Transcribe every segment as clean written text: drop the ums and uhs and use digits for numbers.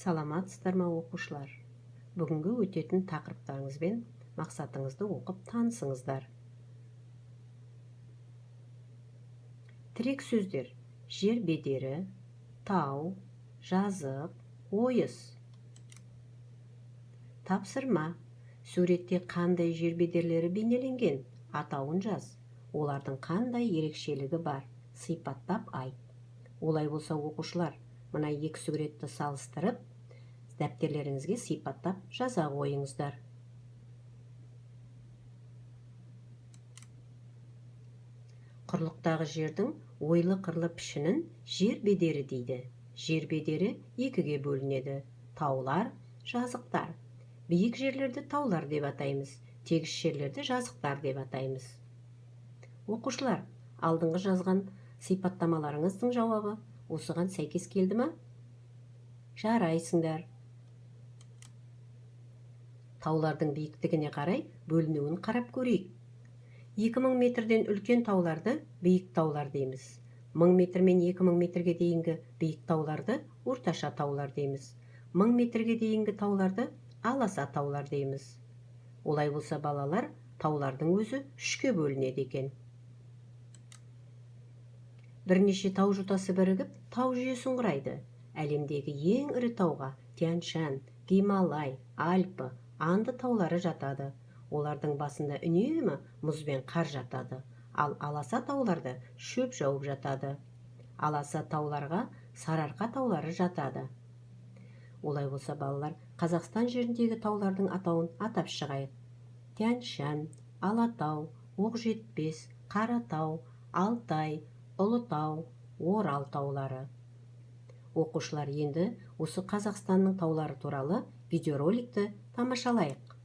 Саламатсыздар ма, оқушылар? Бүгінгі өтетін тақырыптарыңызбен мақсатыңызды оқып танысыңыздар. Тірек сөздер: жер бедері, тау, жазық, ойыс. Тапсырма. Суретте қандай жер бедерлері бейнеленген? Атауын жаз. Олардың қандай ерекшелігі бар? Сипаттап айт. Олай болса, оқушылар, мына екі суретті салыстырып, дәптерлеріңізге сипаттап жаза қойыңыздар. Құрлықтағы жердің ойлы-қырлы пішінін жер бедері дейді. Жер бедері екіге бөлінеді. Таулар, жазықтар. Биік жерлерді таулар деп атаймыз, тегіс жерлерді жазықтар деп атаймыз. Оқушылар, алдыңғы жазған сипаттамаларыңыздың жауабы осыған сәйкес келді ма? Жарайсыңдар. Таулардың биіктігіне қарай бөлінуін қарап көрейік. 2000 метрден үлкен тауларды биік таулар дейміз. 1000 метр мен 2000 метрге дейінгі биік тауларды орташа таулар дейміз. 1000 метрге дейінгі тауларды аласа таулар дейміз. Олай болса, балалар, таулардың өзі үшке бөлінеді екен. Бірнеше тау жотасы бірігіп, тау жүйесін құрайды. Әлемдегі ең ірі тауға Тянь-Шань, Гималай, Альпы, Анды таулары жатады. Олардың басында үнемі мұз бен қар жатады. Ал аласа тауларды шөп жауып жатады. Аласа тауларға Сарыарқа таулары жатады. Олай болса, балалар, Қазақстан жеріндегі таулардың атауын атап шығайық. Тянь-Шань, Алатау, Оқжетпес, Қаратау, Алтай, Ұлытау, Орал таулары. Оқушылар, енді осы Қазақстанның таулары туралы видеороликті тамашалайық.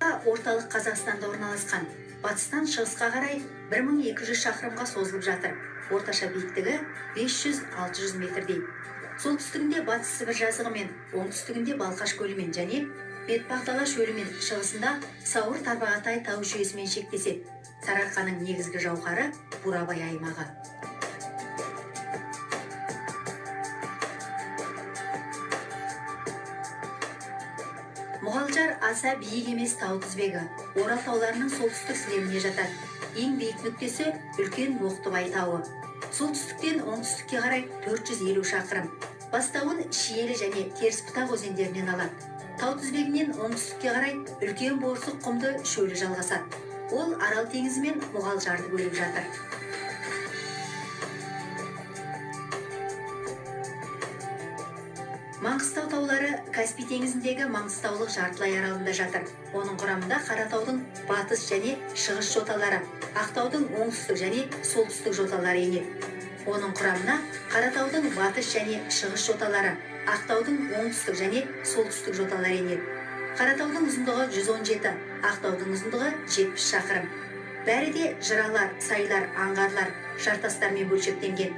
Орталық Қазақстанда орналасқан. Батыстан шығысқа қарай 1200 шақырымға созылып жатыр. Орташа биіктігі 500-600 метрдей. Солтүстігінде Батыс Сібір жазығымен, оңтүстігінде Балқаш көлімен және Бетпақдала шөлімен, шығысында Сауыр Тарбағатай тау жүйесімен шектеседі. Сарыарқаның негізгі жауһары — Бурабай аймағы. Мұғалжар — аса биік емес тау тізбегі. Орал тауларының солтүстік сілеміне жатады. Ең биік нүктесі — Үлкен Оқтыбай тауы. Солтүстіктен оңтүстікке қарай 450 шақырым. Бастауын Шиелі және Терісбұтақ өзендерінен алады. Тау тізбегінен оңтүстікке қарай Үлкен Борсық құмды шөлі жалғасады. Ол Арал теңізі мен Мұғалжарды бөліп жатыр. Маңғыстау таулары Каспий теңізіндегі Маңғыстаулық жартылай аралында жатыр. Оның құрамында Қаратаудың батыс және шығыс жоталары, Ақтаудың оңтүстік және солтүстік жоталары енеді. Оның құрамына Қаратаудың батыс және шығыс жоталары, Ақтаудың оңтүстік және солтүстік жоталары енеді. Қаратаудың ұзындығы 117, Ақтаудың ұзындығы 70 шақырым. Бәрі де жыралар, сайлар, аңғарлар, жартастармен бөлшектенген.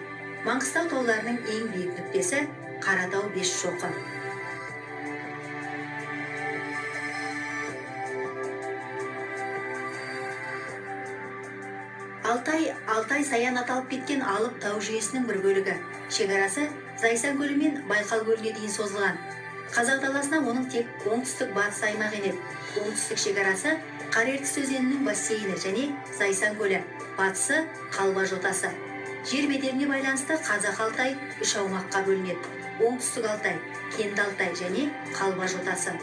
Маңғыстау тауларының ең биік нүктесі — Қаратау Бесшоқы. Алтай. Алтай Саян аталып кеткен алып тау жүйесінің бір бөлігі. Шекарасы Зайсан көлі мен Байқал көліне дейін созылған. Қазақ даласына оның тек оңтүстік батыс аймағы енеді. Оңтүстік шекарасы Қара Ертіс өзенінің бассейні және Зайсан көлі, батысы Қалба жотасы. Жер бедеріне байланысты Қазақ Алтай үш аумаққа бөлінеді: Оңтүстік Алтай, Кенді Алтай және Қалба жотасы.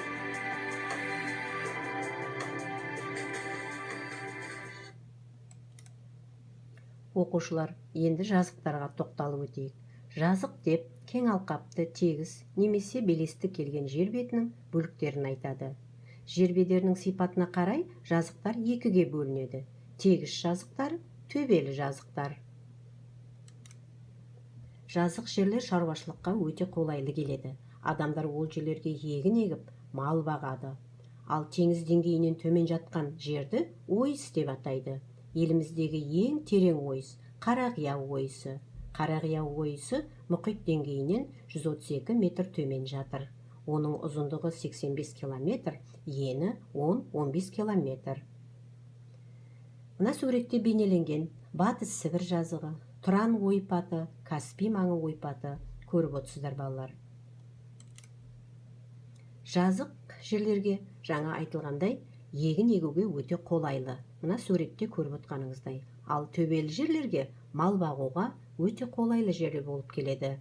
Оқушылар, енді жазықтарға тоқталып өтейік. Жазық деп кең алқапты, тегіс немесе белесті келген жер бетінің бөліктерін айтады. Жер бедерінің сипатына қарай жазықтар екіге бөлінеді: тегіс жазықтар, төбелі жазықтар. Жазық жерлер шаруашылыққа өте қолайлы келеді. Адамдар ол жерлерге егін егіп, мал бағады. Ал теңіз деңгейінен төмен жатқан жерді ойыс деп атайды. Еліміздегі ең терең ойыс — Қарақия ойысы. Қарақия ойысы мұхит деңгейінен 132 метр төмен жатыр. Оның ұзындығы 85 километр, ені 10-15 километр. Мына суретте бейнеленген Батыс Сібір жазығы, Тұран ойпаты, Каспий маңы ойпаты, Көріп отырсыздар, балалар. Жазық жерлерге, жаңа айтылғандай, егін егуге өте қолайлы, мына суретте көріп отқаныңыздай. Ал төбелі жерлерге мал бағуға өте қолайлы жерлер болып келеді.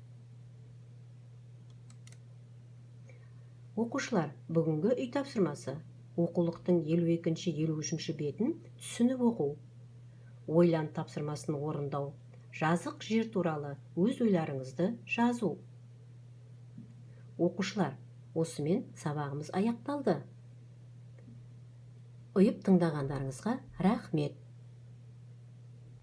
Оқушылар, бүгінгі үй тапсырмасы: оқулықтың 52-ші, 53-ші бетін түсініп оқу, ойлан тапсырмасын орындау, жазық жер туралы өз ойларыңызды жазу. Оқушылар, осымен сабағымыз аяқталды. Ұйып тыңдағандарыңызға рахмет.